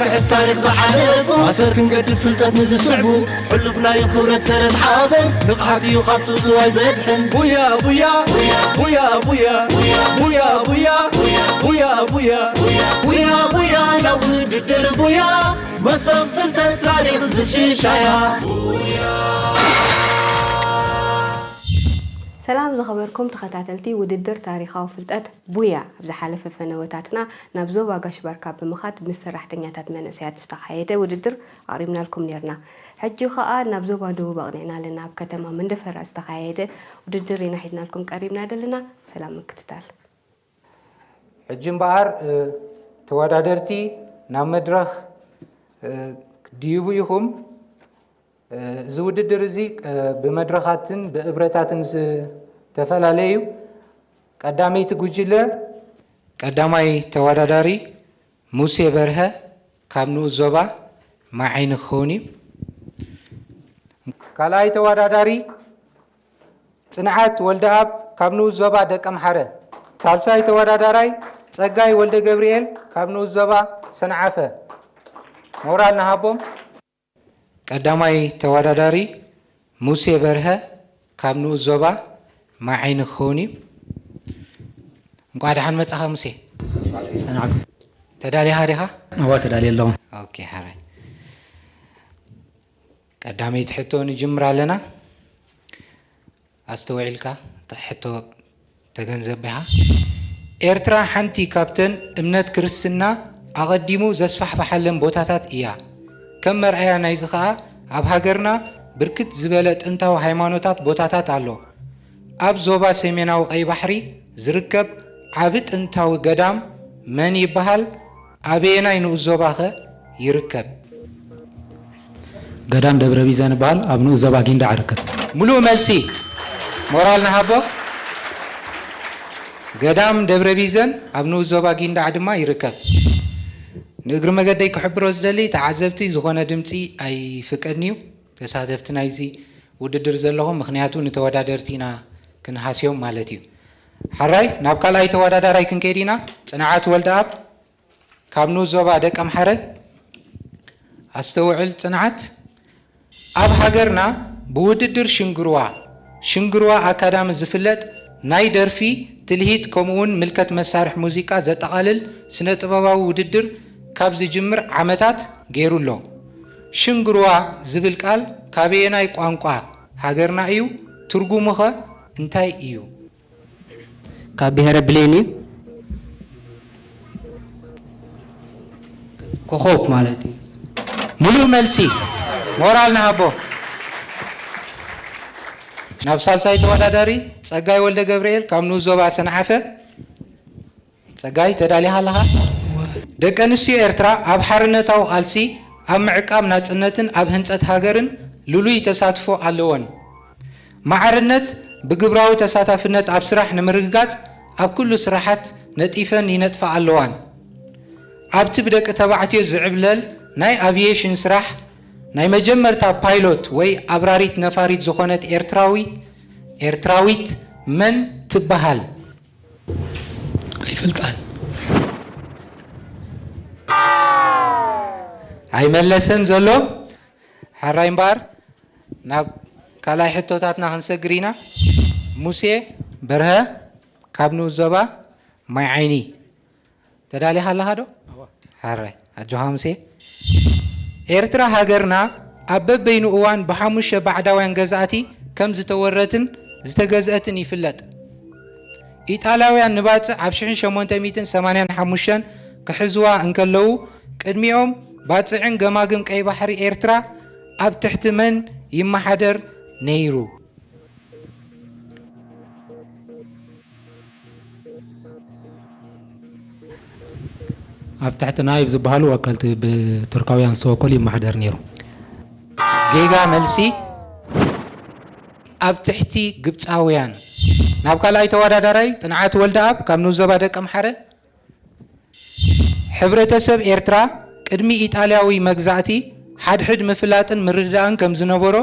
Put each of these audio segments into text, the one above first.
ክሕስ ታሪኽ ዝሓለፉ ኣሰር ክንገድፍ ፍልጠት ንዝስዕቡ ሕሉፍ ናዩ ክብረት ሰረት ሓበን ንቕሓት እዩ ካብ ጽውጽዋይ ዘድሕን ቡያ ቡያ ቡያ ቡያ ቡያ ቡያ ቡያ ቡያ ቡያ ቡያ ናብ ውድድር ቡያ መሰብ ፍልጠት ታሪኽ ዝሽሻያ ሰላም ዝኸበርኩም ተኸታተልቲ ውድድር ታሪኻዊ ፍልጠት ቡያ፣ ኣብ ዝሓለፈ ፈነወታትና ናብ ዞባ ጋሽ ባርካ ብምኻድ ምስ ሰራሕተኛታት መንእሰያት ዝተኻየደ ውድድር ኣቕሪብናልኩም ኔርና። ሕጂ ኸኣ ናብ ዞባ ደቡብ ኣቕኒዕና ኣለና። ኣብ ከተማ መንደፈራ ዝተኻየደ ውድድር ኢና ሒዝናልኩም ቀሪብና ደለና። ሰላም ምክትታል። ሕጂ እምበኣር ተወዳደርቲ ናብ መድረኽ ድይቡ ኢኹም። እዚ ውድድር እዚ ብመድረኻትን ብእብረታትን ዝተፈላለየ እዩ። ቀዳመይቲ ጉጅለ ቀዳማይ ተወዳዳሪ ሙሴ በርሀ ካብ ንኡስ ዞባ ማይዓይኒ ክኸውን እዩ። ካልኣይ ተወዳዳሪ ፅንዓት ወልደኣብ ካብ ንኡስ ዞባ ደቀምሓረ። ሳልሳይ ተወዳዳራይ ፀጋይ ወልደገብርኤል ካብ ንኡስ ዞባ ሰንዓፈ። ሞራል ንሃቦም። ቀዳማይ ተወዳዳሪ ሙሴ በርሀ ካብ ንኡስ ዞባ ማይዓይኒ ክኸውን እዩ። እንቋዕ ደሓን መጻኻ ሙሴ። ጸናዕኩ። ተዳሊኻ ዲኻ? እዋ ተዳልየ ኣለኹ። ኦኬ ሓራይ። ቀዳመይቲ ሕቶ ንጅምር ኣለና። ኣስተውዒልካ እታ ሕቶ ተገንዘብ ኢኻ። ኤርትራ ሓንቲ ካብተን እምነት ክርስትና ኣቐዲሙ ዘስፋሕፈሓለን ቦታታት እያ። ከም መርኣያ ናይዚ ኸኣ ኣብ ሃገርና ብርክት ዝበለ ጥንታዊ ሃይማኖታት ቦታታት ኣሎ። ኣብ ዞባ ሰሜናዊ ቀይ ባሕሪ ዝርከብ ዓቢ ጥንታዊ ገዳም መን ይበሃል? ኣበየናይ ንኡስ ዞባኸ ይርከብ? ገዳም ደብረ ቢዘን ይበሃል። ኣብ ንኡስ ዞባ ጊንዳዕ ይርከብ። ምሉእ መልሲ። ሞራል ንሃቦ። ገዳም ደብረ ቢዘን ኣብ ንኡስ ዞባ ጊንዳዕ ድማ ይርከብ። ንእግሪ መገደይ ክሕብሮ ዝደሊ ተዓዘብቲ ዝኾነ ድምፂ ኣይፍቀድን እዩ። ተሳተፍቲ ናይዚ ውድድር ዘለኹም ምኽንያቱ ንተወዳደርቲ ኢና ክንሃስዮም ማለት እዩ። ሓራይ ናብ ካልኣይ ተወዳዳራይ ክንከይድ ኢና። ፅንዓት ወልደኣብ ካብ ንኡስ ዞባ ደቀ ኣምሓረ። ኣስተውዕል ፅንዓት። ኣብ ሃገርና ብውድድር ሽንግርዋ፣ ሽንግርዋ ኣካዳሚ ዝፍለጥ ናይ ደርፊ፣ ትልሂት ከምኡውን ምልከት መሳርሒ ሙዚቃ ዘጠቓልል ስነ-ጥበባዊ ውድድር ካብ ዝጅምር ዓመታት ገይሩ ኣሎ። ሽንግርዋ ዝብል ቃል ካበየናይ ቋንቋ ሃገርና እዩ? ትርጉሙኸ እንታይ እዩ? ካብ ብሄረ ብሌን እዩ። ኮኾብ ማለት እዩ። ሙሉእ መልሲ። ሞራል ንሃቦ። ናብ ሳልሳይ ተወዳዳሪ ጸጋይ ወልደገብርኤል ካብ ንኡስ ዞባ ሰንዓፈ። ጸጋይ ተዳሊኻ ኣለኻ? ደቂ ኣንስትዮ ኤርትራ ኣብ ሓርነታዊ ቃልሲ፣ ኣብ ምዕቃብ ናጽነትን ኣብ ህንጸት ሃገርን ልሉይ ተሳትፎ ኣለወን። ማዕርነት ብግብራዊ ተሳታፍነት ኣብ ስራሕ ንምርግጋጽ ኣብ ኩሉ ስራሓት ነጢፈን ይነጥፋ ኣለዋን። ኣብቲ ብደቂ ተባዕትዮ ዝዕብለል ናይ ኣቪየሽን ስራሕ ናይ መጀመርታ ፓይሎት ወይ ኣብራሪት ነፋሪት ዝኾነት ኤርትራዊ ኤርትራዊት መን ትበሃል? ኣይፈልጣን። ኣይመለሰን ዘሎ። ሓራይ እምበኣር ናብ ካልኣይ ሕቶታትና ክንሰግር ኢና። ሙሴ በርሀ ካብ ንኡስ ዞባ ማይ ዓይኒ። ተዳሊኻ ኣለኻ ዶ? ሓራይ ኣጆኻ ሙሴ። ኤርትራ ሃገርና ኣብ በበይኑ እዋን ብሓሙሽተ ባዕዳውያን ገዛእቲ ከም ዝተወረትን ዝተገዝአትን ይፍለጥ። ኢጣልያውያን ንባጽዕ ኣብ ሽሕን ሸሞንተ ሚእትን ሰማንያን ሓሙሽተን ክሕዝዋ እንከለዉ፣ ቅድሚኦም ባጽዕን ገማግም ቀይ ባሕሪ ኤርትራ ኣብ ትሕቲ መን ይመሓደር ነይሩ? ኣብ ትሕቲ ናይብ ዝበሃሉ ወከልቲ ብቱርካውያን ዝተወከሉ ይመሓደር ነይሩ። ጌጋ መልሲ። ኣብ ትሕቲ ግብጻውያን። ናብ ካልኣይ ተወዳዳራይ ጽንዓት ወልደኣብ ካብ ንኡስ ዞባ ደቀምሓረ። ሕብረተሰብ ኤርትራ ቅድሚ ኢጣልያዊ መግዛእቲ ሓድሕድ ምፍላጥን ምርድዳእን ከም ዝነበሮ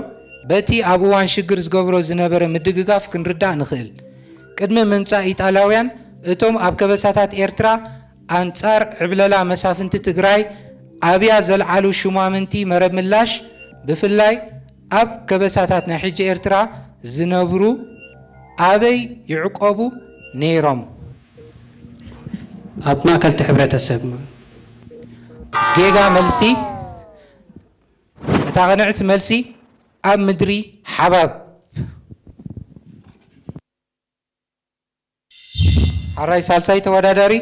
በቲ ኣብ እዋን ሽግር ዝገብሮ ዝነበረ ምድግጋፍ ክንርዳእ ንኽእል። ቅድሚ ምምጻእ ኢጣልያውያን እቶም ኣብ ከበሳታት ኤርትራ ኣንጻር ዕብለላ መሳፍንቲ ትግራይ ኣብያ ዘልዓሉ ሹማምንቲ መረብ ምላሽ፣ ብፍላይ ኣብ ከበሳታት ናይ ሕጂ ኤርትራ ዝነብሩ ኣበይ ይዕቆቡ ነይሮም? ኣብ ማእከልቲ ሕብረተሰብ። ጌጋ መልሲ። እታ ቅንዕቲ መልሲ ኣብ ምድሪ ሓባብ። ሓራይ ሳልሳይ ተወዳዳሪ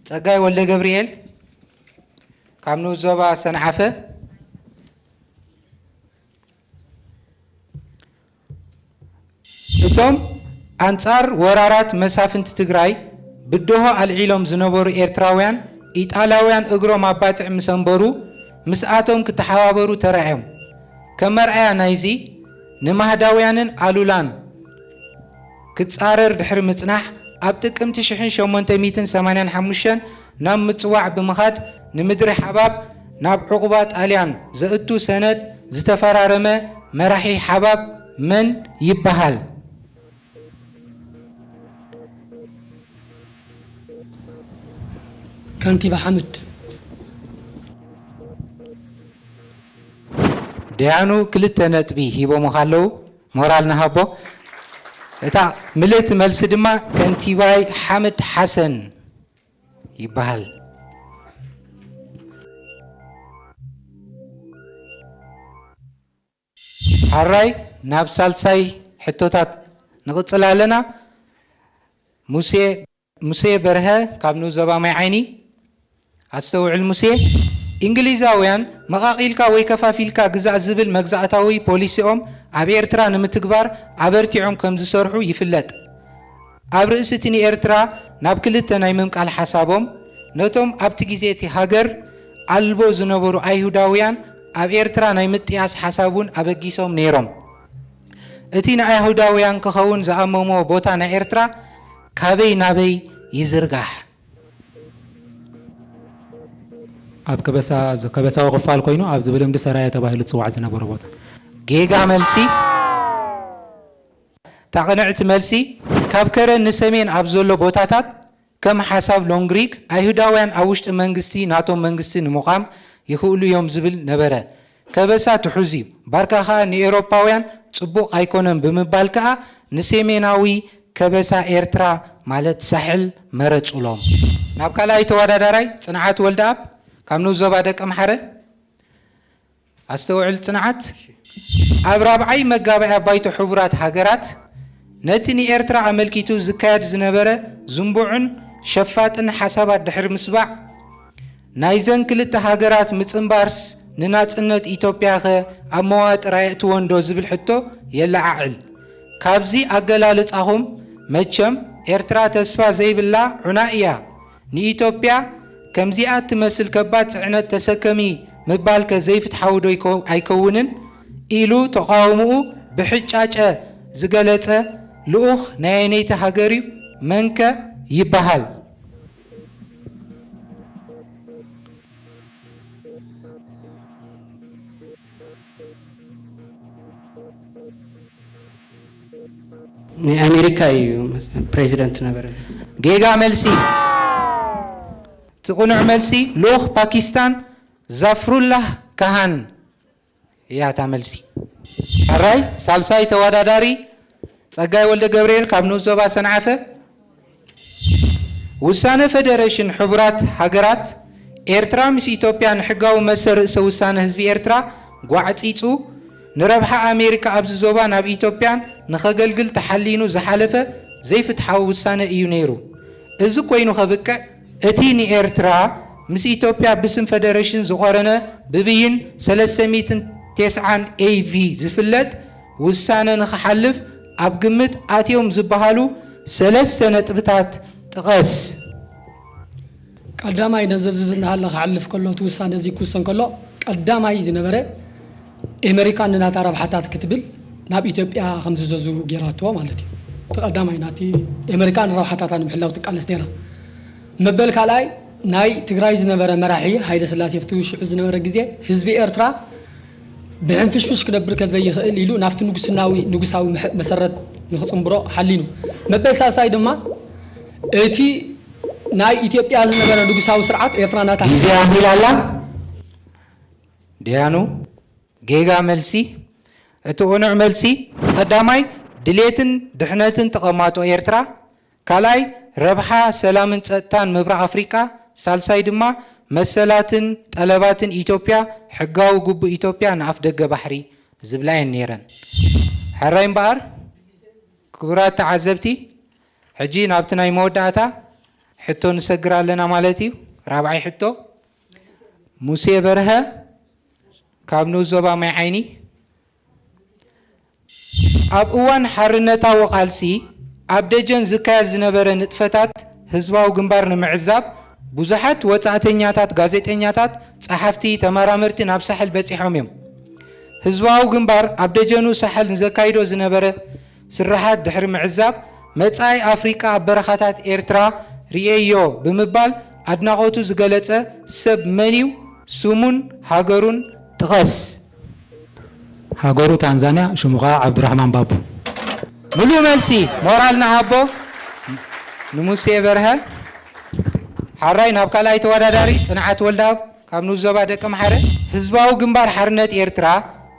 ጸጋይ ወልደ ገብርኤል ካብ ንኡስ ዞባ ሰንዓፈ። እቶም ኣንጻር ወራራት መሳፍንቲ ትግራይ ብደሆ ኣልዒሎም ዝነበሩ ኤርትራውያን፣ ኢጣልያውያን እግሮም ኣብ ባጽዕ ምስ ኣንበሩ፣ ምስኣቶም ክተሓባበሩ ተራእዮም። ከም መርኣያ ናይዚ፣ ንማህዳውያንን ኣሉላን ክጻረር ድሕሪ ምጽናሕ፣ ኣብ ጥቅምቲ ሽሕን ሸሞንተ ሚእትን ሰማንያን ሓሙሽተን ናብ ምጽዋዕ ብምኻድ፣ ንምድሪ ሓባብ ናብ ዕቑባ ጣልያን ዘእቱ ሰነድ ዝተፈራረመ መራሒ ሓባብ መን ይበሃል? ከንቲባ ሓምድ። ደያኑ ክልተ ነጥቢ ሂቦምኻ ኣለዉ፣ ሞራል ንሃቦ። እታ ምልእቲ መልሲ ድማ ከንቲባይ ሓምድ ሓሰን ይበሃል። ሓራይ ናብ ሳልሳይ ሕቶታት ንቕጽል ኣለና። ሙሴ ሙሴ በርሀ ካብ ንኡስ ዞባ ማይ ዓይኒ። ኣስተውዕል ሙሴ፣ እንግሊዛውያን መቓቒልካ ወይ ከፋፊልካ ግዛእ ዝብል መግዛእታዊ ፖሊሲኦም ኣብ ኤርትራ ንምትግባር ኣበርቲዖም ከም ዝሰርሑ ይፍለጥ። ኣብ ርእሲ እቲ ንኤርትራ ናብ ክልተ ናይ ምምቃል ሓሳቦም፣ ነቶም ኣብቲ ግዜ እቲ ሃገር ኣልቦ ዝነበሩ ኣይሁዳውያን ኣብ ኤርትራ ናይ ምጥያስ ሓሳብ እውን ኣበጊሶም ነይሮም። እቲ ንኣይሁዳውያን ክኸውን ዝኣመምዎ ቦታ ናይ ኤርትራ ካበይ ናበይ ይዝርጋሕ? ኣብ ከበሳ፣ ከበሳዊ ክፋል ኮይኑ ኣብዚ ብልምዲ ሰራየ ተባሂሉ ዝፅዋዕ ዝነበረ ቦታ። ጌጋ መልሲ። እታ ቅንዕቲ መልሲ፣ ካብ ከረን ንሰሜን ኣብ ዘሎ ቦታታት ከም ሓሳብ ሎንግሪክ፣ ኣይሁዳውያን ኣብ ውሽጢ መንግስቲ ናቶም መንግስቲ ንምዃም ይኽእሉ እዮም ዝብል ነበረ። ከበሳ ትሑዝ እዩ፣ ባርካ ኸኣ ንኤውሮፓውያን ጽቡቕ ኣይኮነን ብምባል ከኣ ንሰሜናዊ ከበሳ ኤርትራ ማለት ሳሕል መረጹሎም። ናብ ካልኣይ ተወዳዳራይ ጽንዓት ወልደኣብ ካብ ንኡስ ዞባ ደቀምሓረ። ኣስተውዕል ጽንዓት። ኣብ ራብዓይ መጋባእያ ባይቶ ሕቡራት ሃገራት ነቲ ንኤርትራ ኣመልኪቱ ዝካየድ ዝነበረ ዝንቡዕን ሸፋጥን ሓሳባት ድሕሪ ምስባዕ፣ ናይዘን ክልተ ሃገራት ምጽንባርስ ንናጽነት ኢትዮጵያኸ ኣብ መዋጥር ኣየእትዎንዶ ዝብል ሕቶ የለዓዕል። ካብዚ ኣገላልጻኹም መቸም ኤርትራ ተስፋ ዘይብላ ዑና እያ። ንኢትዮጵያ ከምዚኣ እትመስል ከባድ ጽዕነት ተሰከሚ ምባልከ ዘይፍትሓዊ ዶ ኣይከውንን? ኢሉ ተቓውምኡ ብሕጫጨ ዝገለጸ ልኡኽ ናይ ኣየነይቲ ሃገር እዩ? መንከ ይበሃል? ናይ ኣሜሪካ እዩ ፕሬዚደንት ነበረ። ጌጋ መልሲ። እቲ ቅኑዕ መልሲ ልኡኽ ፓኪስታን ዛፍሩላህ ካሃን እያ እታ መልሲ። ሕራይ ሳልሳይ ተወዳዳሪ ጸጋይ ወልደ ገብርኤል ካብ ንኡስ ዞባ ሰንዓፈ። ውሳነ ፈደረሽን ሕቡራት ሃገራት ኤርትራ ምስ ኢትዮጵያ ንሕጋዊ መሰል ርእሰ ውሳነ ህዝቢ ኤርትራ ጓዕጺጹ ንረብሓ ኣሜሪካ ኣብዚ ዞባ ናብ ኢትዮጵያን ንኸገልግል ተሓሊኑ ዝሓለፈ ዘይፍትሓዊ ውሳነ እዩ ነይሩ። እዚ ኮይኑ ከብቅዕ እቲ ንኤርትራ ምስ ኢትዮጵያ ብስም ፈደረሽን ዝቖረነ ብብይን ሰለስተ ሚእትን ተስዓን ኤ ቪ ዝፍለጥ ውሳነ ንኽሓልፍ ኣብ ግምት ኣትዮም ዝበሃሉ ሰለስተ ነጥብታት ጥቐስ። ቀዳማይ ነዘብዝዝ እናሃለ ክሓልፍ ከሎ እቲ ውሳነ እዚ ክውሰን ከሎ ቀዳማይ ዝነበረ ኤመሪካ ንናታ ረብሓታት ክትብል ናብ ኢትዮጵያ ከም ዝዘዙ ጌራቶ ማለት እዩ። እቲ ቀዳማይ ናቲ ኤመሪካ ንረብሓታታ ንምሕላው ትቃለስ ነይራ። መበል ካልኣይ ናይ ትግራይ ዝነበረ መራሒ ሃይለ ስላሴ ፍትዊ ሽዑ ዝነበረ ግዜ ህዝቢ ኤርትራ ብሕንፍሽፍሽ ክነብር ከዘይኽእል ኢሉ ናብቲ ንጉስናዊ ንጉሳዊ መሰረት ንክፅንብሮ ሓሊኑ። መበል ሳልሳይ ድማ እቲ ናይ ኢትዮጵያ ዝነበረ ንጉሳዊ ስርዓት ኤርትራ ናታ ግዜ ኣኺላ ኣላ። ደያኑ፣ ጌጋ መልሲ። እቲ ቅኑዕ መልሲ፣ ቀዳማይ፣ ድሌትን ድሕነትን ተቐማጦ ኤርትራ፣ ካልኣይ፣ ረብሓ ሰላምን ጸጥታን ምብራቕ ኣፍሪቃ፣ ሳልሳይ ድማ፣ መሰላትን ጠለባትን ኢትዮጵያ፣ ሕጋዊ ግቡእ ኢትዮጵያ ንኣፍ ደገ ባሕሪ ዝብላ እየን ነይረን። ሕራይ እምበኣር፣ ክቡራት ተዓዘብቲ፣ ሕጂ ናብቲ ናይ መወዳእታ ሕቶ ንሰግር ኣለና ማለት እዩ። ራብዓይ ሕቶ፣ ሙሴ በርሀ ካብ ንኡስ ዞባ ማይ ዓይኒ፣ ኣብ እዋን ሓርነታዊ ቃልሲ ኣብ ደጀን ዝካየድ ዝነበረ ንጥፈታት ህዝባዊ ግንባር ንምዕዛብ ብዙሓት ወጻእተኛታት፣ ጋዜጠኛታት፣ ጸሓፍቲ፣ ተመራመርቲ ናብ ሳሕል በጺሖም እዮም። ህዝባዊ ግንባር ኣብ ደጀኑ ሳሕል ንዘካይዶ ዝነበረ ስርሓት ድሕሪ ምዕዛብ፣ መጻኢ ኣፍሪቃ ኣብ በረኻታት ኤርትራ ርእየዮ ብምባል ኣድናቖቱ ዝገለጸ ሰብ መን እዩ? ስሙን ሃገሩን ጥቐስ። ሃገሩ ታንዛንያ፣ ሽሙ ኸዓ ዓብዱራሕማን ባቡ። ምሉእ መልሲ፣ ሞራል ንሃቦ ንሙሴ በርሀ። ሓራይ ናብ ካልኣይ ተወዳዳሪ ጽንዓት ወልደኣብ ካብ ንኡስ ዞባ ደቂ ኣምሓረ። ህዝባዊ ግንባር ሓርነት ኤርትራ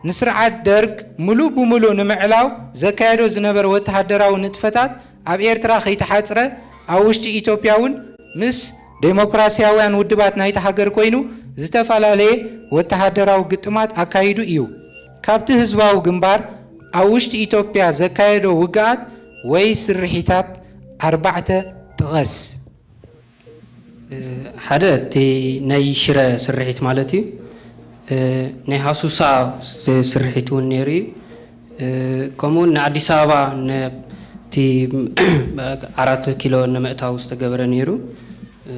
ንስርዓት ደርግ ምሉእ ብምሉእ ንምዕላው ዘካየዶ ዝነበረ ወተሃደራዊ ንጥፈታት ኣብ ኤርትራ ከይተሓጽረ ኣብ ውሽጢ ኢትዮጵያ እውን ምስ ዴሞክራስያውያን ውድባት ናይታ ሃገር ኮይኑ ዝተፈላለየ ወተሃደራዊ ግጥማት ኣካይዱ እዩ። ካብቲ ህዝባዊ ግንባር ኣብ ውሽጢ ኢትዮጵያ ዘካየዶ ውግኣት ወይ ስርሒታት ኣርባዕተ ጥቐስ። እ፣ ሓደ እቲ ናይ ሽረ ስርሒት ማለት እዩ። እ፣ ናይ ሃሱሳ ስ-፣ ስርሒት እውን ነይሩ እዩ። እ፣ ከምኡውን ንኣዲስ ኣበባ ነ-፣ እቲ ኣራት ኪሎ ንምእታው ዝተገበረ ነይሩ። እ፣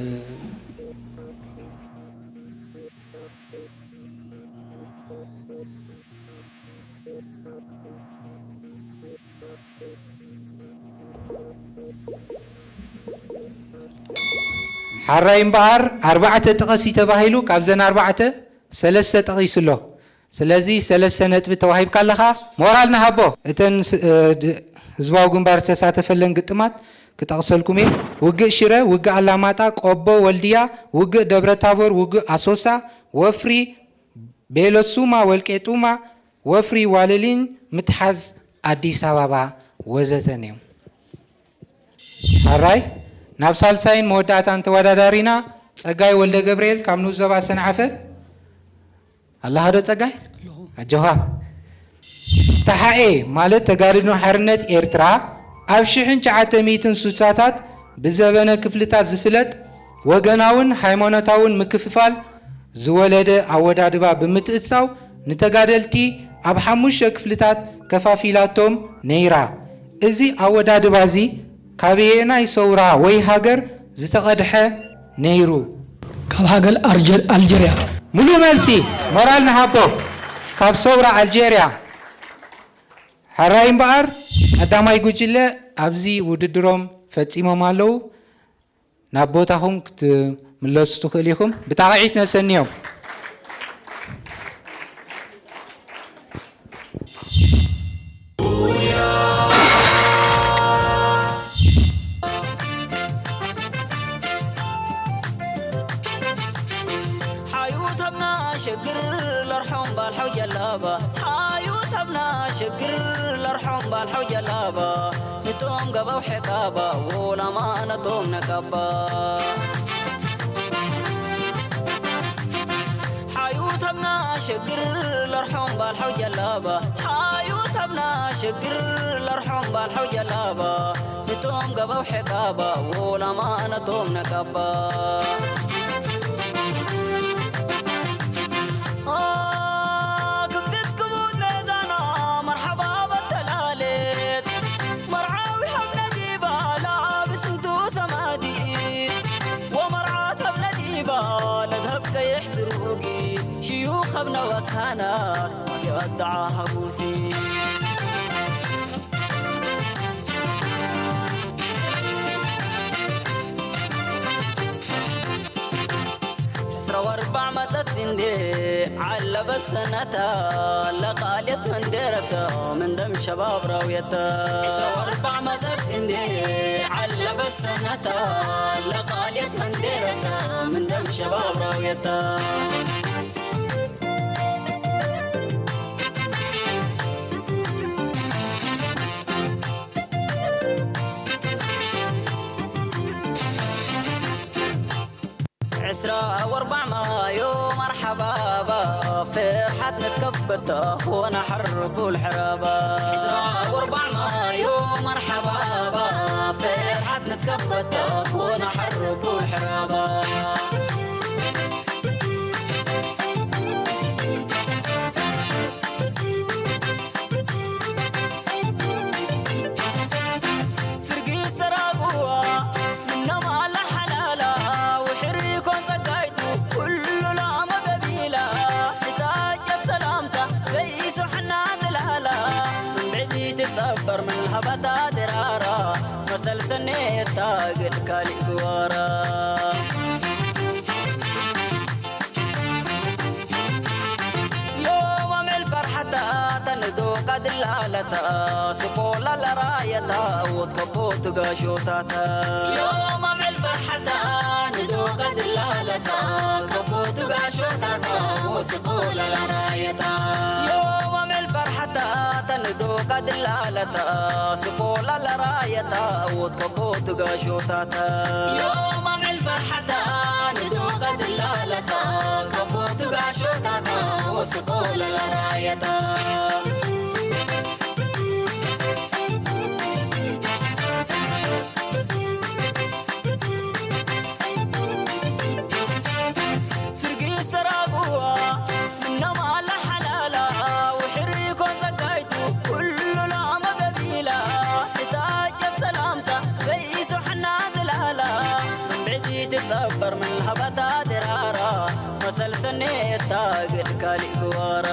ሓራይ እምበኣር ኣርባዕተ ጥቐሲ ተባሂሉ፣ ካብዘን ኣርባዕተ ሰለስተ ጠቒሱ ኣሎ። ስለዚ ሰለስተ ነጥቢ ተዋሂብካ ኣለኻ። ሞራል ንሃቦ። እተን ስ-፣ እ፣ ድ-፣ ህዝባዊ ግንባር ዝተሳተፈለን ግጥማት ክጠቕሰልኩም እየ። ውግእ ሽረ፣ ውግእ ኣላማጣ፣ ቆቦ፣ ወልድያ፣ ውግእ ደብረታቦር፣ ውግእ ኣሶሳ፣ ወፍሪ፣ ቤለሱማ፣ ወልቄጡማ፣ ወፍሪ ዋልሊን፣ ምትሓዝ ኣዲስ ኣበባ ወዘተን እዮም። ኣራይ፣ ናብ ሳልሳይን መወዳእታን ተወዳዳሪና ጸጋይ ወልደ ገብርኤል ካብ ንኡስ ዞባ ሰንዓፈ። ኣለኻ ዶ ጸጋይ? ኣለኹ። ኣጆኻ። ተሓኤ ማለት ተጋድሎ ሓርነት ኤርትራ ኣብ ሽሕን ትሽዓተ ሚእትን ስሳታት ብዘበነ ክፍልታት ዝፍለጥ ወገናውን ሃይማኖታውን ምክፍፋል ዝወለደ ኣወዳድባ ብምትእትታው ንተጋደልቲ ኣብ ሓሙሽተ ክፍልታት ከፋፊላቶም ነይራ። እዚ ኣወዳድባ እዚ ካበየናይ ሰውራ ወይ ሃገር ዝተቐድሐ ነይሩ? ካብ ሃገር ኣርጀ-፣ ኣልጀርያ። ሙሉእ መልሲ፣ ሞራል ንሃቦ። ካብ ሰውራ ኣልጀርያ። ሕራይ እምበኣር፣ ቀዳማይ ጉጅለ ኣብዚ ውድድሮም ፈጺሞም ኣለዉ። ናብ ቦታኹም ክትምለሱ ትኽእሉ ኢኹም። ብጣቕዒት ነሰንዮም። ሓዩ ተምና ሽግር ለርሖም ባልሐው ጀላባ። ሓዩ ተምና ሽግር ለርሖም ባልሐው ጀላባ። እቶም ገበው ሕቃባ፣ ወላማ ነቶም ነቀባ። ሓዩ ተምና ሽግር ለርሖም ባልሐው ጀላባ። ሓዩ ተምና ሽግር ለርሖም ባልሐው ጀላባ። እቶም ገበው ሕቃባ፣ ወላማ ነቶም ነቀባ። ክብድት ክቡድ ነዛና መርሓባ በተላሌት። መርዓዊ ሃብ ነዲባ ለኣብ ስንቱ ሰማዲት። ወመርዓት ሃብ ነዲባ ለድሀብ ቀይሕ ስሩጊ። ሽዩ ኸብነ ወካና ወዲ ኣዳዓ ሃቡሲ። ዕስራ ወኣርባዕ መጠት እንዴ ዓለበት ሰነታ ለቃልየት መንደረታ ምን ደም ሸባብ ራውየታ። ዕስራ ወኣርባዕ መጠት እንዴ ዓለበት ሰነታ ለቃልየት መንደረታ ምን ደም ሸባብ ራውየታ። عسرة وأربع مايو مرحبا با، فرحتنا تكبت هون حرب والحرابة. عسرة وأربع مايو مرحبا با، فرحتنا تكبت هون حرب والحرابة. ስርጊ ሰራጉዋ ምኖም ኣላ ሓላላ፣ ውሕሪ ኮን ጸጋይቱ ኩሉ ላሞ ገቢላ፣ እታ እጀ ሰላምታ ዘይስሕና ዝላላ፣ ብዕቲ ትጸበር ምን ሃባታ ድራራ፣ መሰል ሰኔታ ግድ ካሊእ ግዋራ። ዮም ኣምዕል ፈርሓታ ተንዶ ቀድላለታ፣ ስቆላ ለራየታ፣ ወት ከቦ ትጋሾታታ። ዮም ኣምዕል ፈርሓታ ንዶ ቀድላለታ፣ ከቦ ትጋሾታታ፣ ወስቆላ ለራየታ። ዮም ኣምዕል ፈርሓታ ተንዶ ቀድላለታ፣ ስቆላ ለራየታ፣ ወት ከቦ ትጋሾታታ። ዮም ኣምዕል ፈርሓታ ንዶ ቀድላለታ፣ ከቦ ትጋሾታታ፣ ወስቆላ ለራየታ። ስርጊ ሰራጉዋ ምኖም ኣላ ሓላላ፣ ውሕሪ ኮን ጸጋይቱ ኩሉ ላሞ ገቢላ፣ እታ እጀ ሰላምታ ዘይስሕና ዝላላ፣ ብዕቲ ትጸበር ምን ሃባታ ድራራ፣ መሰል ሰኔታ ግድ ካሊእ ግዋራ።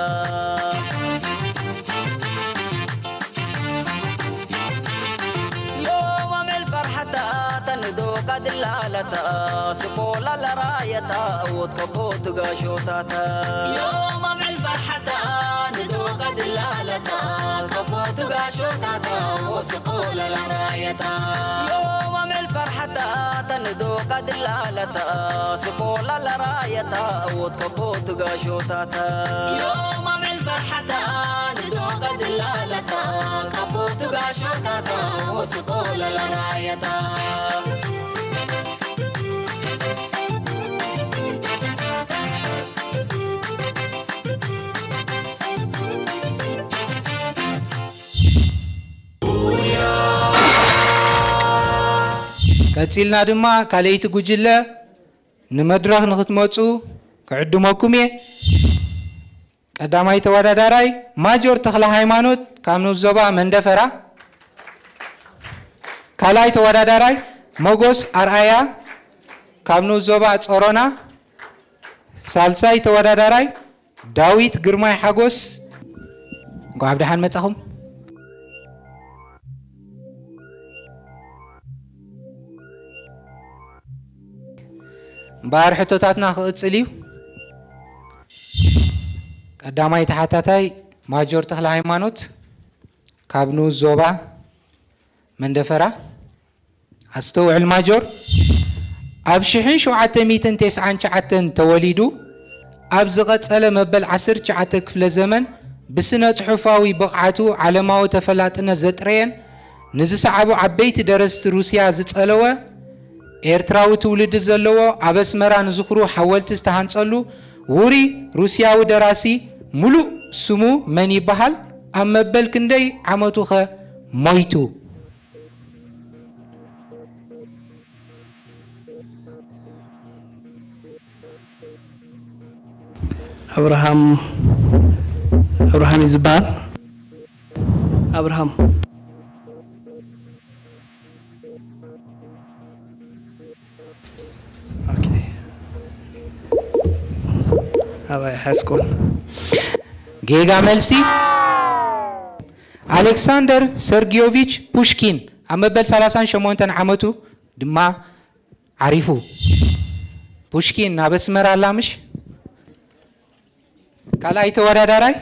ዮም ኣምዕል ፈርሓታ ተንዶ ቀድላለታ፣ ስቆላ ለራየታ፣ ወት ከቦ ትጋሾታታ። ዮም ኣምዕል ፈርሓታ ንዶ ቀድላለታ፣ ከቦ ትጋሾታታ፣ ወስቆላ ለራየታ። ዮም ኣምዕል ፈርሓታ ተንዶ ቀድላለታ፣ ስቆላ ለራየታ፣ ወት ከቦ ትጋሾታታ። ዮም ኣምዕል ፈርሓታ ንዶ ቀድላለታ፣ ከቦ ትጋሾታታ፣ ወስቆላ ለራየታ። ቀጺልና ድማ ካልኣይቲ ጉጅለ ንመድረኽ ንኽትመጹ ክዕድመኩም እየ። ቀዳማይ ተወዳዳራይ ማጆር ተኽለ ሃይማኖት ካብ ንኡስ ዞባ መንደፈራ፣ ካልኣይ ተወዳዳራይ ሞጎስ ኣርኣያ ካብ ንኡስ ዞባ ጾሮና፣ ሳልሳይ ተወዳዳራይ ዳዊት ግርማይ ሓጎስ። እንኳዕ ብደሓን መጻኹም። እምበኣር ሕቶታትና ክቕጽል እዩ። ቀዳማይ ተሓታታይ ማጆር ተኽለ ሃይማኖት ካብ ንኡስ ዞባ መንደፈራ። ኣስተውዕል ማጆር፣ ኣብ ሽሕን ሸውዓተ ሚእትን ተስዓን ትሽዓተን ተወሊዱ፣ ኣብ ዝቐጸለ መበል ዓሰርተ ትሽዓተ ክፍለ ዘመን ብስነ ጽሑፋዊ ብቕዓቱ ዓለማዊ ተፈላጥነት ዘጥረየን ንዝሰዓቡ ዓበይቲ ደረስቲ ሩስያ ዝጸለወ፣ ኤርትራዊ ትውልዲ ዘለዎ፣ ኣብ ኣስመራ ንዝኽሩ ሓወልቲ ዝተሃንጸሉ ውሩይ ሩስያዊ ደራሲ፣ ምሉእ ስሙ መን ይበሃል? ኣብ መበል ክንደይ ዓመቱኸ ሞይቱ? ኣብርሃም ኣብርሃም እዩ ዝበሃል። ኣብርሃም ኦኬ። ኣባይ ሓስኮን ጌጋ መልሲ። ኣሌክሳንደር ሰርጊዮቪች ፑሽኪን ኣብ መበል ሰላሳን ሸሞንተን ዓመቱ ድማ ዓሪፉ። ፑሽኪን ኣብ ኣስመራ ኣላ ምሽ? ካልኣይ ተወዳዳራይ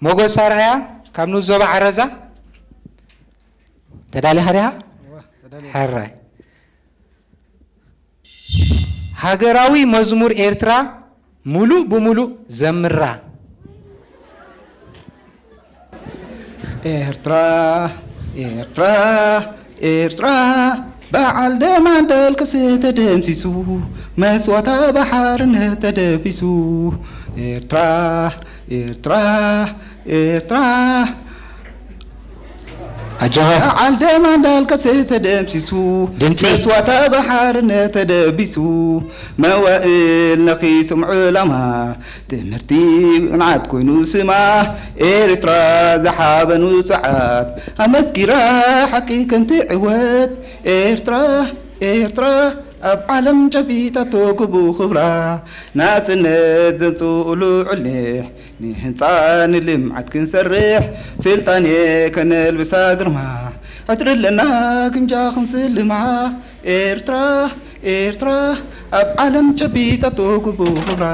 ሞጎስ ኣርኣያ ካብ ንኡስ ዞባ ዓረዛ። ተዳሊኻ ዲኻ? ሕራይ። ሃገራዊ መዝሙር ኤርትራ ሙሉእ ብሙሉእ ዘምራ። ኤርትራ ኤርትራ ኤርትራ በዓል ደማን ደልቅስ ተደምሲሱ፣ መስዋታ ባሕርነት ተደቢሱ። ኤርትራ፣ ኤርትራ፣ ኤርትራ። ኣጆኻ። በዓል ደማን ደልቅስ ተደምሲሱ፣ ድምፂ። መስዋታ ባሕርነት ተደቢሱ። መዋእል ነኺሶም ዕላማ፣ ትምህርቲ ቅንዓት ኮይኑ ስማ። ኤርትራ ዝሓበኑ ጸዓት፣ ኣመስኪራ ሓቂ ከምቲ ዕወት። ኤርትራ፣ ኤርትራ፣ ኣብ ዓለም ጨቢጣቶ ግቡ ክብራ። ናጽነት ዘምጽኡ ልዑል ኒሕ፣ ንህንጻ ንልምዓት ክንሰርሕ፣ ስልጣኔ ከነልብሳ ግርማ። ዕትሪ ኣለና ግምጃ ክንስልማ። ኤርትራ፣ ኤርትራ፣ ኣብ ዓለም ጨቢጣቶ ግቡ ክብራ።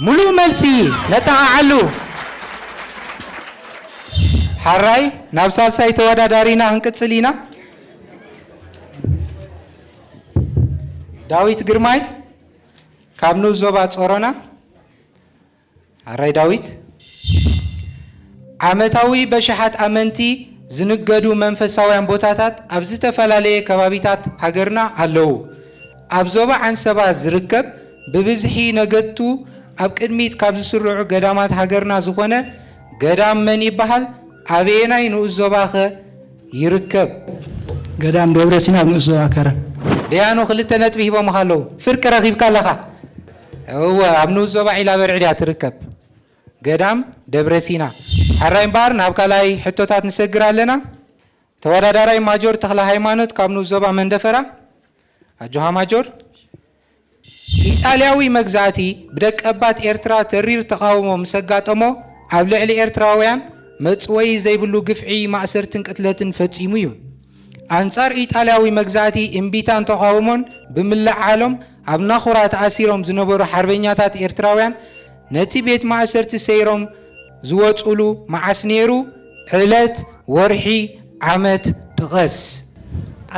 ሙሉእ መልሲ ነጠቓዓሉ። ሓራይ፣ ናብ ሳልሳይ ተወዳዳሪና ክንቅጽል ኢና። ዳዊት ግርማይ ካብ ንኡስ ዞባ ጾሮና። ሓራይ ዳዊት፣ ዓመታዊ በሽሓት ኣመንቲ ዝንገዱ መንፈሳውያን ቦታታት ኣብ ዝተፈላለየ ከባቢታት ሃገርና ኣለዉ። ኣብ ዞባ ዓንሰባ ዝርከብ ብብዝሒ ነገድቱ ኣብ ቅድሚት ካብ ዝስርዑ ገዳማት ሃገርና ዝኾነ ገዳም መን ይበሃል? ኣበየናይ ንኡስ ዞባኸ ይርከብ? ገዳም ደብረ ሲና ኣብ ንኡስ ዞባ ከረን። ደያኑ ክልተ ነጥቢ ሂቦምኻ ኣለዉ። ፍርቂ ረኺብካ ኣለኻ። እወ፣ ኣብ ንኡስ ዞባ ዒላ በርዒ ድያ ትርከብ? ገዳም ደብረ ሲና። ሓራይ እምበኣር ናብ ካልኣይ ሕቶታት ንሰግር ኣለና። ተወዳዳራይ ማጆር ተኽለ ሃይማኖት ካብ ንኡስ ዞባ መንደፈራ። ኣጆኻ ማጆር። ኢጣልያዊ መግዛእቲ ብደቀባት ኤርትራ ተሪር ተቓውሞ ምስ ኣጋጠሞ፣ ኣብ ልዕሊ ኤርትራውያን መጽወዪ ዘይብሉ ግፍዒ፣ ማእሰርትን ቅትለትን ፈጺሙ እዩ። ኣንጻር ኢጣልያዊ መግዛእቲ እምቢታን ተቓውሞን ብምልዓሎም፣ ኣብ ናኹራ ተኣሲሮም ዝነበሩ ሓርበኛታት ኤርትራውያን ነቲ ቤት ማእሰርቲ ሰይሮም ዝወጹሉ መዓስ ነይሩ? ዕለት፣ ወርሒ፣ ዓመት ጥቐስ።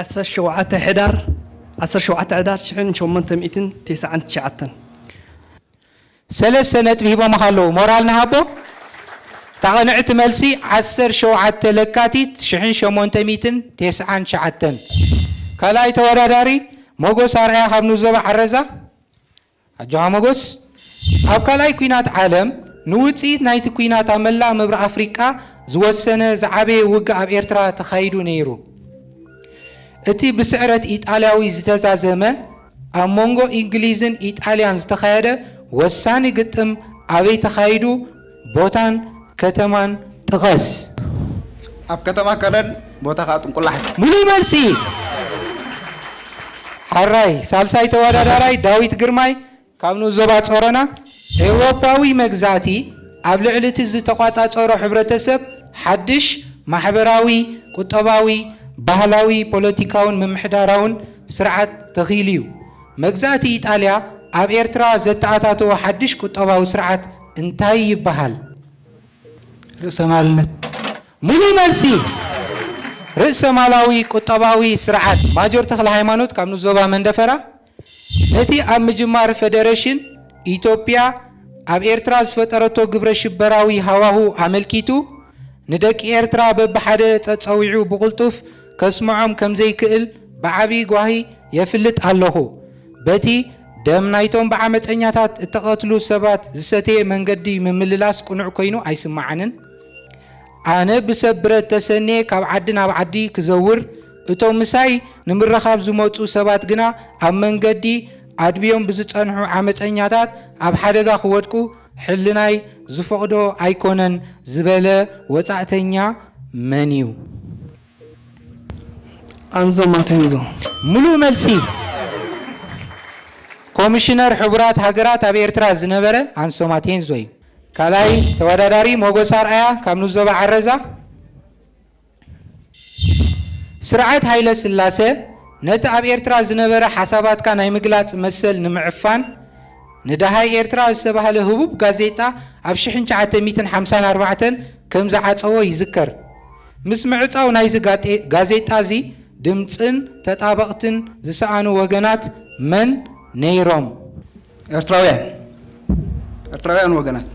ዓሰርተ ሸውዓተ ሕዳር፣ ዓሰርተ ሸውዓተ ሕዳር ሽሕን ሸሞንተ ሚእትን ተስዓን ትሽዓተን። ሰለስተ ነጥቢ ሂቦምኻ ኣለዉ። ሞራል ንሃቦ። እታ ቅንዕቲ መልሲ ዓሰርተ ሸውዓተ ለካቲት ሽሕን ሸሞንተ ሚእትን ተስዓን ትሽዓተን። ካልኣይ ተወዳዳሪ ሞጎስ ኣርኣያ ካብ ንኡስ ዞባ ዓረዛ። ኣጆኻ ሞጎስ። ኣብ ካልኣይ ኲናት ዓለም ንውጽኢት ናይቲ ኲናት ኣብ መላእ ምብራቕ ኣፍሪቃ ዝወሰነ ዝዓበየ ውግእ ኣብ ኤርትራ ተኻይዱ ነይሩ። እቲ ብስዕረት ኢጣልያዊ ዝተዛዘመ ኣብ መንጎ እንግሊዝን ኢጣልያን ዝተኻየደ ወሳኒ ግጥም ኣበይ ተኻይዱ? ቦታን ከተማን ጥቐስ። ኣብ ከተማ ከረን፣ ቦታ ከኣ ጥንቁላሕሲ። ሙሉእ መልሲ። ሓራይ፣ ሳልሳይ ተወዳዳራይ ዳዊት ግርማይ ካብ ንኡስ ዞባ ጾሮና። ኤውሮፓዊ መግዛእቲ ኣብ ልዕሊ እቲ ዝተቋጻጸሮ ሕብረተሰብ ሓድሽ ማሕበራዊ፣ ቁጠባዊ፣ ባህላዊ፣ ፖለቲካውን ምምሕዳራውን ስርዓት ተኺሉ እዩ። መግዛእቲ ኢጣልያ ኣብ ኤርትራ ዘተኣታተዎ ሓድሽ ቁጠባዊ ስርዓት እንታይ ይበሃል? ርእሰ ማልነት። ሙሉእ መልሲ። ርእሰ ማላዊ ቁጠባዊ ስርዓት። ማጆር ተኽለ ሃይማኖት ካብ ንኡስ ዞባ መንደፈራ። ነቲ ኣብ ምጅማር ፈደረሽን ኢትዮጵያ ኣብ ኤርትራ ዝፈጠረቶ ግብረ ሽበራዊ ሃዋሁ ኣመልኪቱ፣ ንደቂ ኤርትራ በብሓደ ጸጸዊዑ ብቕልጡፍ ከስምዖም ከም ዘይክእል ብዓቢ ጓሂ የፍልጥ ኣለኹ። በቲ ደም ናይቶም ብዓመጸኛታት እተቐትሉ ሰባት ዝሰተየ መንገዲ ምምልላስ ቅኑዕ ኮይኑ ኣይስምዓንን። ኣነ ብሰብ ብረት ተሰንየ ካብ ዓዲ ናብ ዓዲ ክዘውር፣ እቶም ምሳይ ንምርኻብ ዝመጹ ሰባት ግና ኣብ መንገዲ ኣድብዮም ብዝጸንሑ ዓመጸኛታት ኣብ ሓደጋ ክወድቁ ሕልናይ ዝፈቕዶ ኣይኮነን ዝበለ ወጻእተኛ መን እዩ? ኣንዞ ማቴንዞ። ሙሉእ መልሲ። ኮሚሽነር ሕቡራት ሃገራት ኣብ ኤርትራ ዝነበረ ኣንሶ ማቴንዞ እዩ። ካልኣይ ተወዳዳሪ ሞጎስ ኣርኣያ ካብ ንኡስ ዞባ ዓረዛ። ስርዓት ሃይለ ስላሰ ነቲ ኣብ ኤርትራ ዝነበረ ሓሳባትካ ናይ ምግላጽ መሰል ንምዕፋን፣ ንደሃይ ኤርትራ ዝተባህለ ህቡብ ጋዜጣ ኣብ ሽሕን ትሽዓተ ሚእትን ሓምሳን ኣርባዕተን ከም ዝዓጸዎ ይዝከር። ምስ ምዕጻው ናይዚ ጋጤ-፣ ጋዜጣ እዚ ድምጽን ተጣበቕትን ዝሰኣኑ ወገናት መን ነይሮም? ኤርትራውያን፣ ኤርትራውያን ወገናት።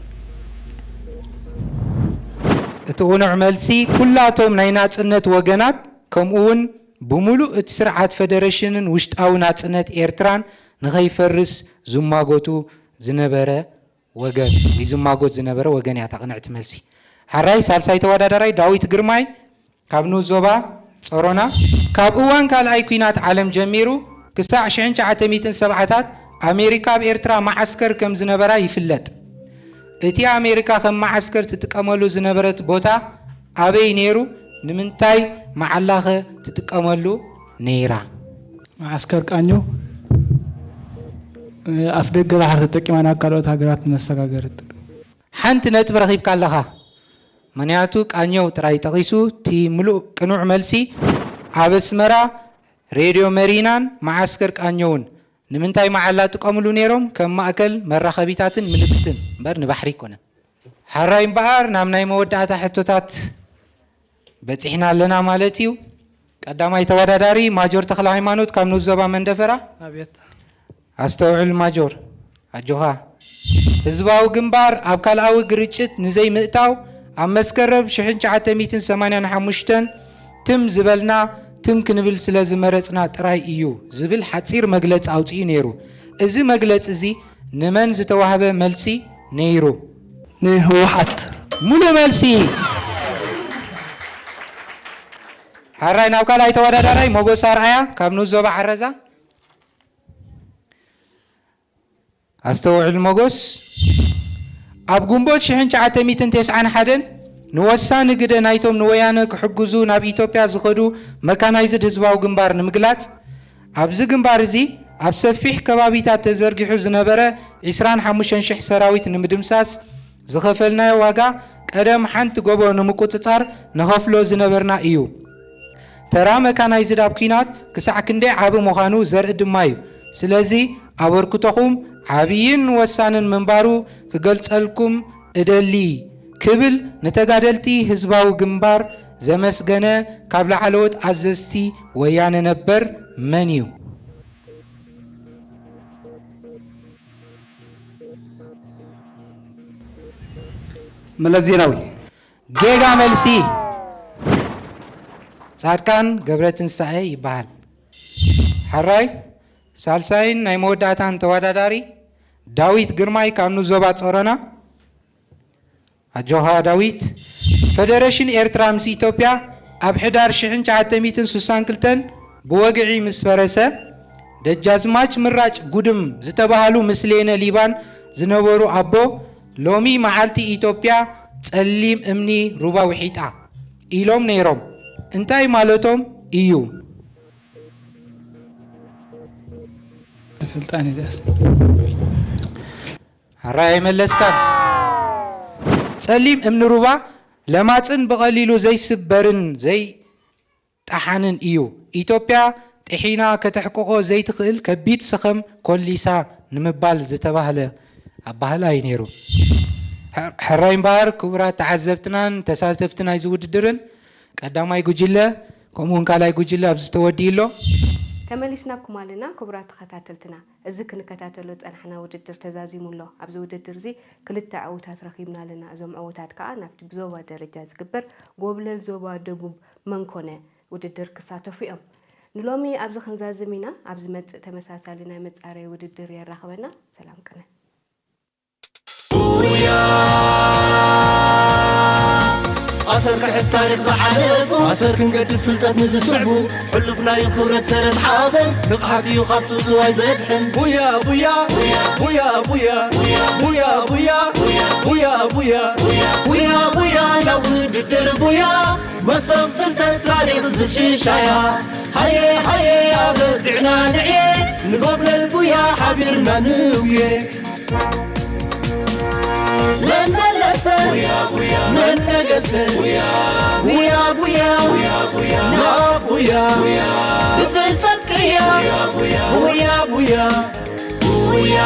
እቲ ቅኑዕ መልሲ፣ ኩላቶም ናይ ናጽነት ወገናት፣ ከምኡ እውን ብምሉእ እቲ ስርዓት ፈደረሽንን ውሽጣዊ ናጽነት ኤርትራን ንኸይፈርስ ዝማጎቱ ዝነበረ ወገን ወይ ዝማጎት ዝነበረ ወገን እያ እታ ቅንዕቲ መልሲ። ሓራይ ሳልሳይ ተወዳዳራይ ዳዊት ግርማይ ካብ ንኡስ ዞባ ጾሮና። ካብ እዋን ካልኣይ ኲናት ዓለም ጀሚሩ ክሳዕ ሽሕን ትሽዓተ ሚእትን ሰብዓታት ኣሜሪካ ኣብ ኤርትራ መዓስከር ከም ዝነበራ ይፍለጥ። እቲ ኣሜሪካ ከም መዓስከር ትጥቀመሉ ዝነበረት ቦታ ኣበይ ነይሩ? ንምንታይ መዓላኸ ትጥቀመሉ ነይራ? መዓስከር ቃኘው ኣፍ ደገ ባሕሪ ተጠቂማ ናብ ካልኦት ሃገራት ንመሰጋገሪ ትጥቀም። ሓንቲ ነጥቢ ረኺብካ ኣለኻ። ምኽንያቱ ቃኘው ጥራይ ጠቒሱ እቲ ምሉእ ቅኑዕ መልሲ ኣብ ኣስመራ ሬድዮ መሪናን መዓስከር ቃኘውን ንምንታይ መዓላ ጥቀምሉ ነይሮም? ከም ማእከል መራኸቢታትን ምልክትን እምበር ንባሕሪ ኣይኮነን። ሓራይ እምበኣር ናብ ናይ መወዳእታ ሕቶታት በጺሕና ኣለና ማለት እዩ። ቀዳማይ ተወዳዳሪ ማጆር ተኽለ ሃይማኖት ካብ ንኡስ ዞባ መንደፈራ። ኣብየት ኣስተውዕል ማጆር፣ ኣጆኻ። ህዝባዊ ግንባር ኣብ ካልኣዊ ግርጭት ንዘይምእታው ኣብ መስከረም ሽሕን ትሽዓተ ሚእትን ሰማንያን ሓሙሽተን ትም ዝበልና ትም ክንብል ስለ ዝመረጽና ጥራይ እዩ ዝብል ሓጺር መግለጺ ኣውጺኡ ነይሩ። እዚ መግለጺ እዚ ንመን ዝተዋህበ መልሲ ነይሩ? ንህወሓት ሙሉእ መልሲ። ሓራይ ናብ ካልኣይ ተወዳዳራይ ሞጎስ ኣርኣያ ካብ ንኡስ ዞባ ዓረዛ። ኣስተውዕል ሞጎስ። ኣብ ግንቦት ሽሕን ትሽዓተ ሚእትን ተስዓን ሓደን ንወሳኒ ግደ ናይቶም ንወያነ ክሕግዙ ናብ ኢትዮጵያ ዝኸዱ መካናይዝድ ህዝባዊ ግንባር ንምግላጽ፣ ኣብዚ ግንባር እዚ ኣብ ሰፊሕ ከባቢታት ተዘርጊሑ ዝነበረ ዕስራን ሓሙሽተን ሽሕ ሰራዊት ንምድምሳስ ዝኸፈልናዮ ዋጋ ቀደም ሓንቲ ጎቦ ንምቁጽጻር ንኸፍሎ ዝነበርና እዩ። ተራ መካናይዝድ ኣብ ኲናት ክሳዕ ክንደይ ዓቢ ምዃኑ ዘርኢ ድማ እዩ። ስለዚ ኣበርክቶኹም ዓብይን ወሳንን ምንባሩ ክገልጸልኩም እደሊ ክብል ንተጋደልቲ ህዝባዊ ግንባር ዘመስገነ ካብ ላዕለዎት ኣዘዝቲ ወያነ ነበር መን እዩ? መለስ ዜናዊ። ጌጋ መልሲ። ጻድቃን ገብረትንሳኤ ይበሃል። ሓራይ ሳልሳይን ናይ መወዳእታን ተወዳዳሪ ዳዊት ግርማይ ካብ ንኡስ ዞባ ጾሮና። ኣጆኻ ዳዊት። ፈደረሽን ኤርትራ ምስ ኢትዮጵያ ኣብ ሕዳር ሽሕን ትሽዓተ ሚእትን ስሳን ክልተን ብወግዒ ምስ ፈረሰ፣ ደጃዝማች ምራጭ ጉድም ዝተባህሉ ምስሌነ ሊባን ዝነበሩ ኣቦ፣ ሎሚ መዓልቲ ኢትዮጵያ ጸሊም እምኒ ሩባ ውሒጣ ኢሎም ነይሮም። እንታይ ማለቶም እዩ? ኣይፈልጣን እየ ዚኣስ። ሓራይ ኣይመለስካን። ጸሊም እምኒ ሩባ ለማጽን ብቐሊሉ ዘይስበርን ዘይጠሓንን እዩ። ኢትዮጵያ ጥሒና ከተሕቅቖ ዘይትኽእል ከቢድ ሰኸም ኮሊሳ ንምባል ዝተባህለ ኣባህላ እዩ ነይሩ። ሕራይ እምበኣር ክቡራት ተዓዘብትናን ተሳተፍቲ ናይዚ ውድድርን ቀዳማይ ጉጅለ ከምኡውን ካልኣይ ጉጅለ ኣብዚ ተወዲኡ ኣሎ። ተመሊስናኩም ኣለና ክቡራት ተኸታተልትና። እዚ ክንከታተሎ ዝጸናሕና ውድድር ተዛዚሙ ኣሎ። ኣብዚ ውድድር እዚ ክልተ ዕዉታት ረኺብና ኣለና። እዞም ዕዉታት ከኣ ናብቲ ብዞባ ደረጃ ዝግበር ጎብለል ዞባ ደቡብ መንኮነ ውድድር ክሳተፉ እዮም። ንሎሚ ኣብዚ ክንዛዝም ኢና። ኣብ ዝመጽእ ተመሳሳሊ ናይ መጻረዪ ውድድር የራኽበና። ሰላም ቅነ። ኣሰር ክሕዝ ታሪኽ ዝሓለፉ ኣሰር ክንገድፍ ፍልጠት ንዝስዕቡ ሕሉፍ ናዩ ክብረት ሰረት ሓበን ንቕሓት እዩ ካብ ትውትዋይ ዘድሕን ቡያ ቡያ ቡያ ቡያ ቡያ ቡያ ቡያ ቡያ ቡያ ቡያ ናብ ውድድር ቡያ መሰብ ፍልጠት ታሪኽ ዝሽሻያ ሃየ ሃየ ኣበርቲዕና ንዕየ ንጎብለል ቡያ ሓቢርና ንውየ መን መለሰ መን ነገሰ ቡያ ቡያ ናብ ቡያ ብፍልጠት ቅያ ቡያ ቡያ ቡያ